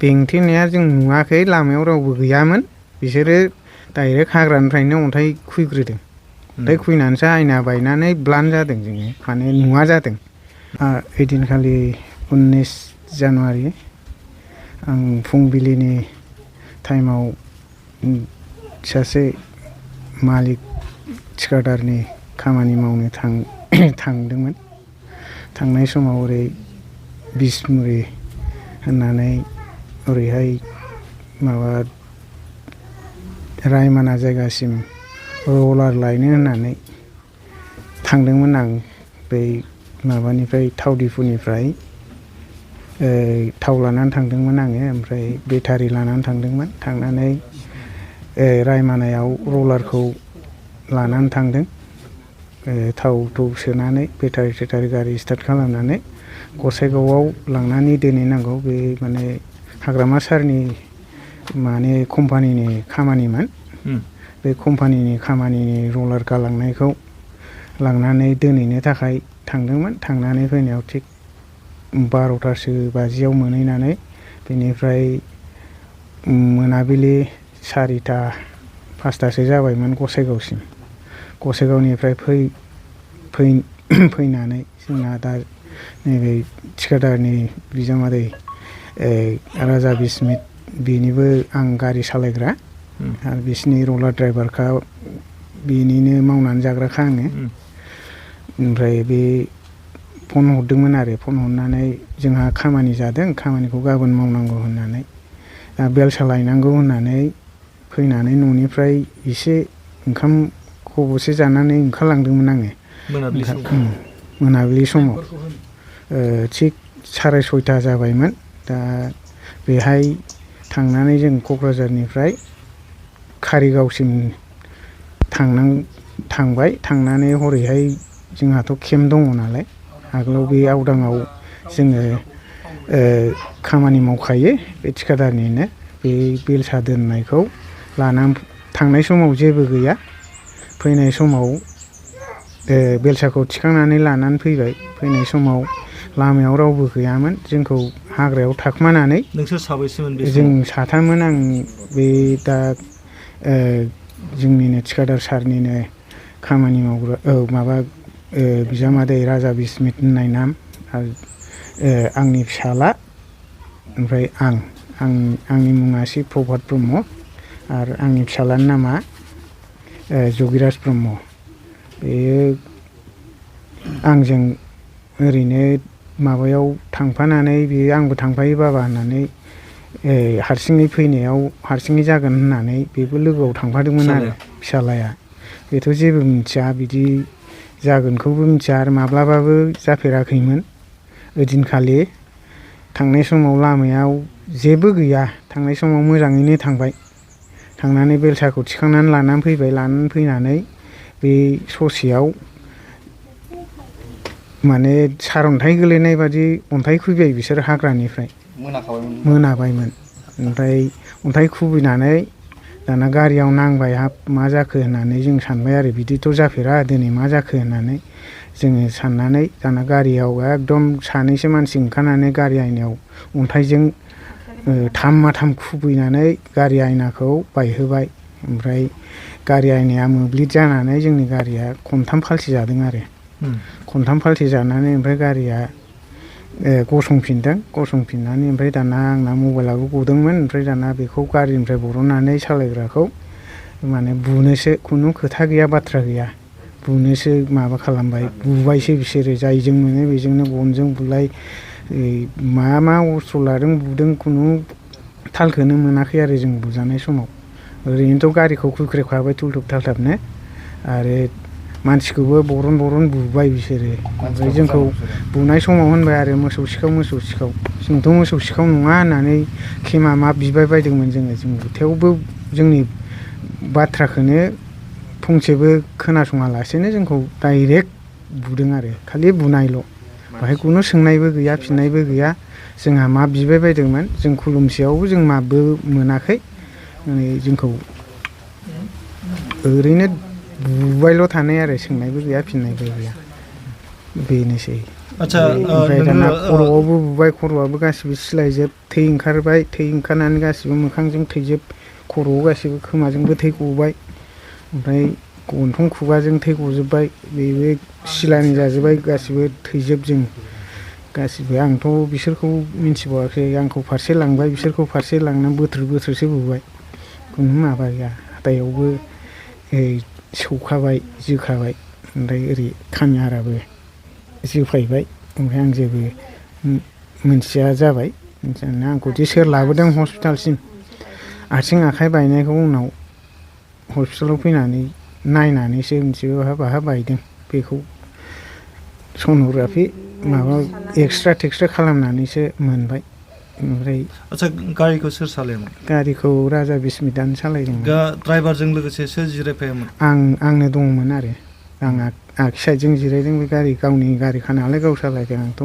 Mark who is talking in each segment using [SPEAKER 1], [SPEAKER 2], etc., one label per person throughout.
[SPEAKER 1] बेंथेनाया जों नुवाखै लामायाव रावबो गैयामोन बिसोरो डाइरेक्ट हाग्रानिफ्रायनो अन्थाइ खुइग्रोदों अन्थाइ खुइनानैसो आयना बायनानै ब्लान्ड जादों जोङो माने नुवा जादों ओइदिनखालि 19 जानुवारि आं फुंबिलिनि टाइमाव सासे मालिक थिखादारनि खामानि मावनो थांदोंमोन थांनाय समाव ओरै बिसमुरि होननानै ओरैहाय माबा रायमाना जायगासिम रलार लायनो होननानै थांदोंमोन आं बै माबानिफ्राय थाव दिफुनिफ्राय थाव लानानै थांदोंमोन आङो ओमफ्राय बेटारि लानानै थांदोंमोन थांनानै रायमानायाव रलारखौ लानानै थांदों थाव सोनानै बेटारि गारि स्टार्ट खालामनानै गसाइगावआव लांनानै दोनहैनांगौ बे माने हाग्रामा सारनि माने कम्पानिनि खामानिमोन बे कम्पानिनि खामानिनि रलार गालांनायखौ लांनानै दोनहैनो थाखाय थांदोंमोन थांनानै फैनायाव थिग 12थासो बाजियाव मोनहैनानै बेनिफ्राय मोनाबिलि 4ता 5तासो जाबायमोन गसाइगावनिफ्राय फैनानै जोंना दा नैबे थिखादारनि बिजामादै राजाब स्मिथ बेनिबो आं गारि सालायग्रा आरो बिसिनि रलार ड्राइभारखा बेनिनो मावनानै जाग्राखा आङो ओमफ्राय बे फन हरदोंमोन आरो फन हरनानै जोंहा खामानि जादों खामानिखौ गाबोन मावनांगौ होननानै दा बेलसा लायनांगौ होननानै फैनानै न'निफ्राय एसे ओंखाम खब'से जानानै ओंखारलांदोंमोन आङो मोनाबिलि समाव थिग 6:30 जाबायमोन दा बेहाय थांनानै जों क'क्राझारनिफ्राय कारिगावसिम थांबाय थांनानै हरैहाय जोंहाथ' केम्प दङ नालाय आगोलाव बे आवदाङाव जोङो खामानि मावखायो बे थिखादारनिनो बे बेलसा दोननायखौ लानानै थांनाय समाव जेबो गैया फैनाय समाव बेलसाखौ थिखांनानै लानानै फैनाय समाव लामायाव रावबो गैयामोन जोंखौ हाग्रायाव थाखोमानानै
[SPEAKER 2] नोंसोर साबैसेमोन बे
[SPEAKER 1] जों साथाममोन आं बे दा जोंनिनो थिखादार सारनिनो खामानि मावग्रा बिजामादै राजाब स्मिथ होननाय नाम आरो आंनि फिसाला ओमफ्राय आंनि मुङा सि प्रभात ब्रह्म आरो आंनि फिसालानि नामा जगिराज ब्रह्म बेयो आंजों ओरैनो माबायाव थांफानानै बेयो आंबो थांफायो बाबा होननानै हारसिङै फैनायाव हारसिङै जागोन होननानै बेबो लोगोआव थांफादोंमोन आरो फिसालाया बेथ' जेबो मिथिया बिदि जागोनखौबो मिथिया आरो माब्लाबाबो जाफेराखैमोन ओइदिनखालि थांनाय समाव लामायाव जेबो गैया थांनाय समाव मोजाङैनो थांबाय थांनानै बेलसाखौ थिखांनानै लानानै फैनानै बे ससेयाव माने सारअन्थाइ गोलैनाय बादि अन्थाइ खुबैबाय बिसोर हाग्रानिफ्राय मोनाबायमोन ओमफ्राय अन्थाइ खुबैनानै दाना गारियाव नांबाय हाब मा जाखो होननानै जों सानबाय आरो बिदिथ' जाफेरा दिनै मा जाखो होननानै जोङो साननानै दाना गारियाव एकदम सानैसो मानसि ओंखारनानै गारि आयनायाव अन्थाइजों थाम खुबैनानै गारि आयनाखौ बायहोबाय ओमफ्राय गारि आयनाया मोब्लिब जानानै जोंनि गारिया खनथाम फाल्थि जादों आरो खनथाम फाल्थि जानानै ओमफ्राय गारिया गसंफिननानै ओमफ्राय दाना आंना मबाइलाबो गदोंमोन ओमफ्राय दाना बेखौ गारिनिफ्राय बरननानै सालायग्राखौ माने बुनोसो खुनु खोथा गैया बाथ्रा गैया बुनोसो माबा खालामबाय बुबायसो बिसोरो जायजों मोनो बेजोंनो गनजों बुलाय मा अस्त्र लादों बुदों खुनु थालखौनो मोनाखै आरो जों बुजानाय समाव ओरैनोथ' गारिखौ खुख्रेबखाबाय थुलथुब थालथाबनो आरो मानसिखौबो बरन बुबाय बिसोरो ओमफ्राय जोंखौ बुनाय समाव होनबाय आरो मोसौ सिखाव जोंथ' मोसौ सिखाव नङा होननानै खेमा मा बिबाय बायदोंमोन जों थेवबो जोंनि बाथ्राखौनो फंसेबो खोनासङालासेनो जोंखौ डाइरेक्ट बुदों आरो खालि बुनायल' बाहाय खुनु सोंनायबो गैया फिननायबो गैया जोंहा मा बिबाय बायदोंमोन जों खुलुमसेयावबो जों माबो मोनाखै जोंखौ ओरैनो बुबायल' थानाय आरो सोंनायबो गैया फिननायबो गैया बेनोसै
[SPEAKER 2] आच्छा
[SPEAKER 1] ओमफ्राय दाना खर'आवबो बुबाय खर'आबो गासिबो सिलायजोब थै ओंखारबाय थै ओंखारनानै गासिबो मोखांजों थैजोब खर'आव गासिबो खोमाजोंबो थै गबाय ओमफ्राय गन्थं खुगाजों थै गजोब्बाय बेबो सिलानि जाजोब्बाय गासिबो थैजोब जों गासिबो आंथ' बिसोरखौ मिन्थिबावाखै आंखौ फारसे लांबाय बिसोरखौ फारसे लांनानै बोथ्रोदसो बुबाय खुनु माबा गैया हाथायावबो सौखाबाय जोखाबाय ओमफ्राय ओरै खामिहाराबो जोफायबाय ओमफ्राय आं जेबो मोनथिया जाबाय आंखौदि सोर लाबोदों हस्पिटालसिम आथिं आखाइ बायनायखौ उनाव हस्पिटालाव फैनानै नायनानैसो मिथिबाय बाहा बायदों बेखौ सन'ग्राफि माबा एक्सरे टेक्सरे खालामनानैसो मोनबाय ओमफ्राय
[SPEAKER 2] आच्छा गारिखौ सोर सालायोमोन
[SPEAKER 1] गारिखौ राजा बिस्मितानो सालायदोंमोन
[SPEAKER 2] ड्राइभारजों लोगोसे सोर जिरायफायामोन
[SPEAKER 1] आंनो दंमोन आरो आं आगसि साइडजों जिरायदों बे गावनि गारिखा नालाय गाव सालायदों आंथ'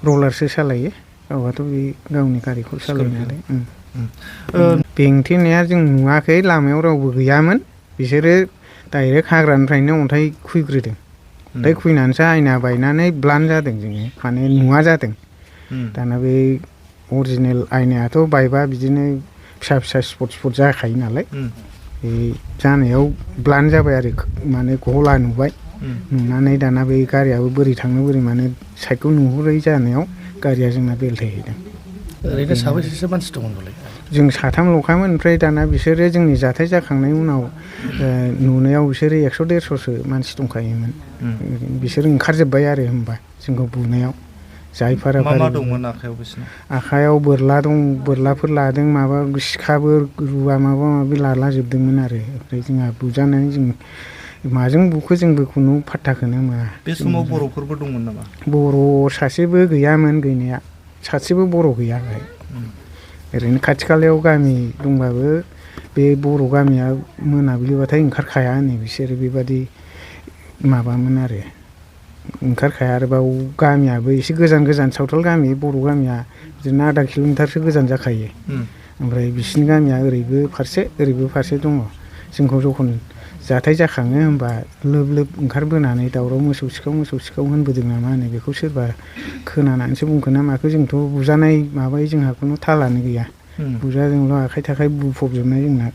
[SPEAKER 1] रलारसो सालायो गावहाथ' बे गावनि गारिखौ सालायो नालाय बेंथेनाया जों नुवाखै लामायाव रावबो गैयामोन बिसोरो डाइरेक्ट हाग्रानिफ्रायनो अन्थाइ खुबैग्रोदों अन्थाइ खुबैनानैसो आयना बायनानै ब्लान्ड जादों जोङो माने नुवा जादों दाना बे अरिजिनेल आयनायाथ' बायबा बिदिनो फिसा फिसा स्पट जाखायो नालाय बे जानायाव ब्लान्ड जाबाय आरो माने गला नुबाय नुनानै दाना बे गारियाबो बोरै थांनो बोरै मानो साइडखौ नुहुरै जानायाव गारिया जोंना बेलथायहैदों
[SPEAKER 2] ओरैनो साबैसेसो मानसि दंमोन नालाय
[SPEAKER 1] जों साथामल'खामोन ओमफ्राय दाना बिसोरो जोंनि जाथाय जाखांनायनि उनाव नुनायाव बिसोरो 150-150सो मानसि दंखायोमोन बिसोर ओंखारजोब्बाय आरो होमबा जोंखौ बुनायाव जाय फाराफारि
[SPEAKER 2] दंमोन आखायाव बिसोरना
[SPEAKER 1] आखायाव बोरला दं बोरलाफोर लादों माबा सिखाबो रुवा माबा माबि लालाजोबदोंमोन आरो ओमफ्राय जोंहा बुजानानै जों माजों बुखो जोंबो खुनु फात्ताखौनो मोना
[SPEAKER 2] बे समाव बर'फोरबो दंमोन नामा
[SPEAKER 1] बर' सासेबो गैयामोन गैनाया सासेबो बर' गैया बेहाय ओरैनो खाथि खालायाव गामि दंबाबो बे बर' गामिया मोनाबिलिबाथाय ओंखारखाया होनो बिसोरो बेबादि माबामोन आरो ओंखारखाया आरो बाव गामियाबो एसे गोजान सावथाल गामि बर' गामिया बिदिनो आधा किल'मिटारसो गोजान जाखायो ओमफ्राय बिसिनि गामिया ओरैबो फारसे दङ जोंखौ जखन जाथाय जाखाङो होमबा लोब लोब ओंखारबोनानै दावराव मोसौ सिखाव होनबोदों नामा होनो बेखौ सोरबा खोनानानैसो बुंखो ना माखो जोंथ' बुजानाय माबायो जोंहा खुनु थालानो गैया बुजाजोंल' आखाइ थाखाइ बुफबजोबनाय जोंना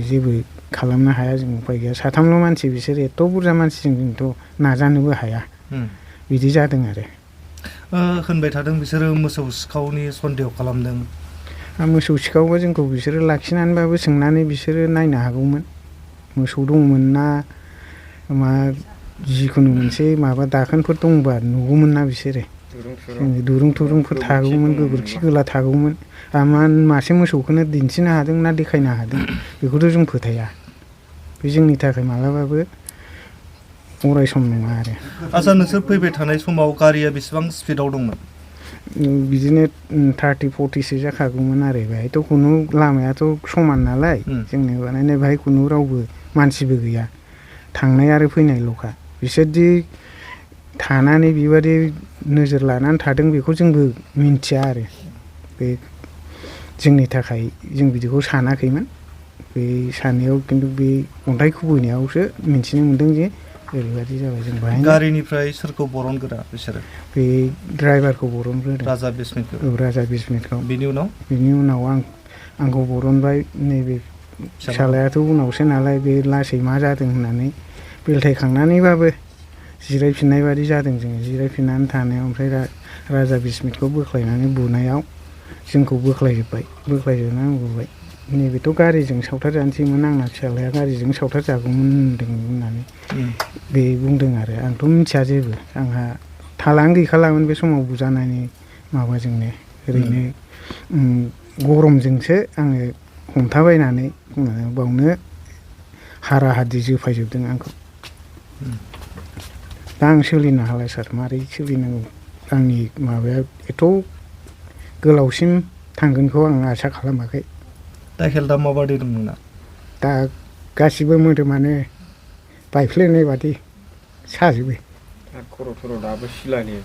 [SPEAKER 1] जेबो खालामनो हाया जों उफाय गैया साथामल' मानसि बिसोर एथ' बुरजा मानसिजों जोंथ' नाजानोबो हाया बिदि जादों आरो
[SPEAKER 2] होनबाय थादों बिसोरो मोसौ सिखावनि सन्देह खालामदों
[SPEAKER 1] मोसौ सिखावबा जोंखौ बिसोरो लाखिनानैबाबो सोंनानै बिसोरो नायनो हागौमोन मोसौ दंमोन ना मा जिखुनु मोनसे माबा दाखोनफोर दंबा नुगौमोन ना बिसोरो दुरुंफोर थागौमोन गोबोरखि गोला थागौमोन मासे मोसौखौनो दिन्थिनो हादों ना देखायनो हादों बेखौथ' जों फोथाया बे जोंनि थाखाय मालाबाबो अराय सम नङा आरो
[SPEAKER 2] आच्छा नोंसोर फैबाय थानाय समाव गारिया बेसेबां स्पिडाव दंमोन
[SPEAKER 1] बिदिनो 30-40सो जाखागौमोन आरो बेहायथ' खुनु लामायाथ' समान नालाय जोंनो बानायनाय बेहाय खुनु रावबो मानसिबो गैया थांनाय आरो फैनायल'खा बिसोरदि थानानै बेबादि नोजोर लानानै थादों बेखौ जोंबो मिन्थिया आरो बे जोंनि थाखाय जों बिदिखौ सानाखैमोन बे साननायाव खिन्थु बे अन्थाइ खुबैनायावसो मिन्थिनो मोन्दों जे ओरैबादि जाबाय जों बाहाय
[SPEAKER 2] गारिनिफ्राय सोरखौ बरनग्रोआ बिसोरो
[SPEAKER 1] बे ड्राइभारखौ बरनग्रोदों
[SPEAKER 2] राजा बिस्मितखौ बिनि
[SPEAKER 1] उनाव आंखौ बरनबाय नैबे फिसालायाथ' उनावसो नालाय बे लासै मा जादों होननानै बेलथायखांनानैबाबो जिरायफिननाय बादि जादों जोङो जिरायफिननानै थानायाव ओमफ्राय राजा बिस्मितखौ बोख्लायनानै बुनायाव जोंखौ बोख्लायजोबनानै बुबाय नैबेथ' गारिजों सावथारजानोसैमोन आंना फिसालाया गारिजों सावथारजागौमोन होननानै बे बुंदों आरो आंथ' मिथिया जेबो आंहा थालानो गैखालामोन बे समाव बुजानायनि माबाजोंनो ओरैनो गरमजोंसो आङो हमथाबायनानै बावनो हारा हादि जोफायजोबदों आंखौ दा आं सोलिनो हाला सार मारै सोलिनांगौ आंनि माबाया एथ' गोलावसिम थांगोनखौ आं आसा खालामाखै
[SPEAKER 2] दा हेल्थआ माबादि दं नोंना
[SPEAKER 1] दा गासिबो मोदोमानो बायफ्लेनाय बादि साजोबो
[SPEAKER 3] खर' दाबो सिलानि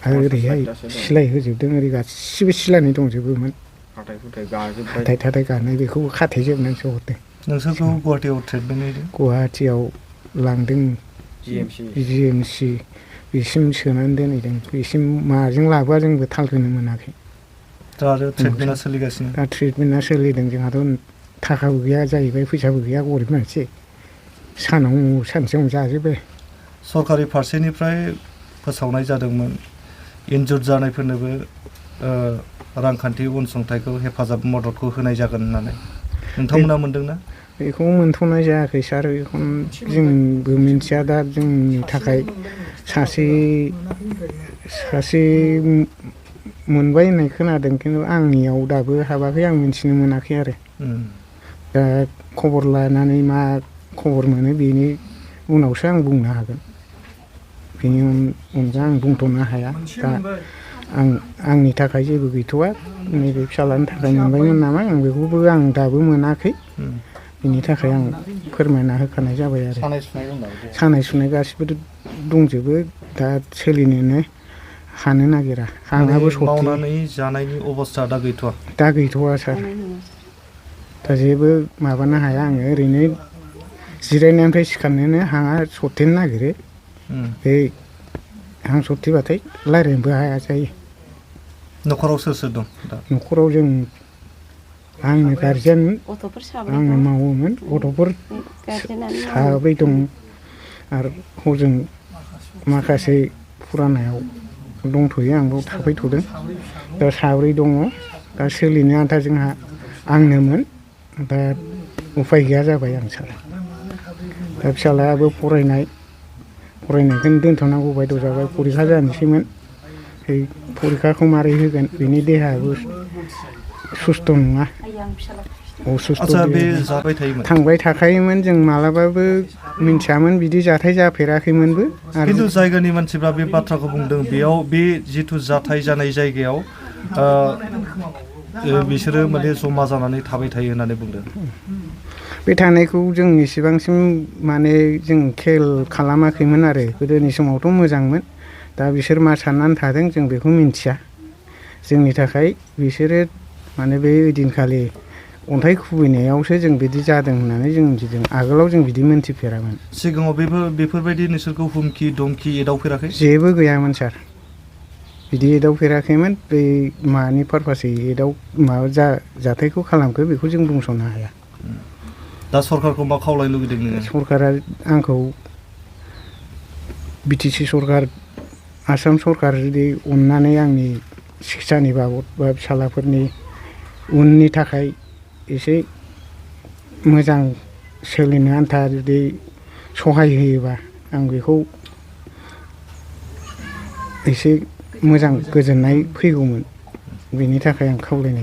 [SPEAKER 1] आरो ओरैहाय सिलाय होजोबदों ओरै गासिबो सिलानि दंजोबोमोन हाथाय थाथाय गानाय बेखौबो खाथेजोबनानैसो हरदों
[SPEAKER 2] नोंसोरखौ गुवाहाटियाव ट्रिटमेन्ट होदों
[SPEAKER 1] गुवाहाटियाव लांदों GMC बेसिम सोनानै दोनहैदों बेसिम माजों लाबोआ जोंबो थालखौनो मोनाखै
[SPEAKER 2] दा आरो ट्रिटमेन्टआ सोलिगासिनो
[SPEAKER 1] दा ट्रिटमेन्टआ सोलिदों जोंहाथ' थाखाबो गैया जाहैबाय फैसाबो गैया गरिब मानसि सानाव सानसेयावनो जाजोबो
[SPEAKER 2] सरकारि फारसेनिफ्राय फोसावनाय जादोंमोन इनजुर्ड जानायफोरनोबो रांखान्थि अनसुंथाइखौ हेफाजाब मददखौ होनाय जागोन होननानै नोंथांमोना मोनदोंना
[SPEAKER 1] बेखौ मोनथ'नाय जायाखै सार बेखौ जोंबो मिन्थिया दा जोंनि थाखाय सासे मोनबाय होननाय खोनादों खिन्थु आंनियाव दाबो हाबाखै आं मिन्थिनो मोनाखै आरो दा खबर लानानै मा खबर मोनो बेनि उनावसो आं बुंनो हागोन बेनि अनगा आं बुंथ'नो हाया दा आंनि थाखाय जेबो गैथ'वा नैबे फिसाज्लानि थाखाय मोनबायमोन नामा आं बेखौबो आं दाबो मोनाखै बिनि थाखाय आं फोरमायना होखानाय जाबाय आरो सानाय सुनाय गासिबो दंजोबो दा सोलिनोनो हानो नागिरा हाङाबो सौथि
[SPEAKER 2] मावनानै जानायनि अबस्था दा
[SPEAKER 1] गैथ'वा सार दा जेबो माबानो हाया आङो ओरैनो जिरायनायनिफ्राय सिखारनोनो हाङा सरथेनो नागिरो बे हां सरथेबाथाय रायज्लायनोबो हाया जायो
[SPEAKER 2] न'खराव सोर सोर दं दा
[SPEAKER 1] न'खराव जों आंनो गारजेनमोन आंनो मावोमोन गथ'फोर साब्रै दं आरो हजों माखासे फुरानायाव दंथ'यो आंबो थाफैथ'दों दा साब्रै दङ दा सोलिनो आन्था जोंहा आंनोमोन दा उफाय गैया जाबाय आं सार दा फिसाज्लायाबो फरायनायखौनो दोनथ'नांगौ बायद' जाबाय फरिखा जानोसैमोन बे फरिखाखौ मारै होगोन बेनि देहायाबो सुस्थ' नङा असुस्थ' थांबाय थाखायोमोन जों मालाबाबो मिन्थियामोन बिदि जाथाय जाफेराखैमोनबो
[SPEAKER 2] खिन्थु जायगानि मानसिफ्रा बे बाथ्राखौ बुंदों बेयाव बे जिथु जाथाय जानाय जायगायाव बिसोरो माने जमा जानानै थाबाय थायो होननानै बुंदों
[SPEAKER 1] बे थानायखौ जों इसेबांसिम माने जों खेल खालामाखैमोन आरो गोदोनि समावथ' मोजांमोन दा बिसोर मा साननानै थादों जों बेखौ मिन्थिया जोंनि थाखाय बिसोरो माने बे ओइदिनखालि अन्थाइ खुबैनायावसो जों बिदि जादों होननानै जों मिथिदों आगोलाव जों बिदि मोनथिफेरामोन
[SPEAKER 2] सिगाङाव बेफोरबायदि नोंसोरखौ हुमखि दमखि एदावफेराखै
[SPEAKER 1] जेबो गैयामोन सार बिदि एदावफेराखैमोन बै मानि पारपासै माबा जाथायखौ खालामखो बेखौ जों बुंस'नो हाया
[SPEAKER 2] दा सरकारखौ मा खावलायनो लुगैदों नोङो
[SPEAKER 1] सरकारा आंखौ बिटिसि सरकार आसाम सरकार जुदि अननानै आंनि सिखित्सानि बाबद बा फिसाज्लाफोरनि उननि थाखाय एसे मोजां सोलिनो आन्था जुदि सहाय होयोबा आं बेखौ एसे मोजां गोजोननाय फैगौमोन बेनि थाखाय आं खावलायनाय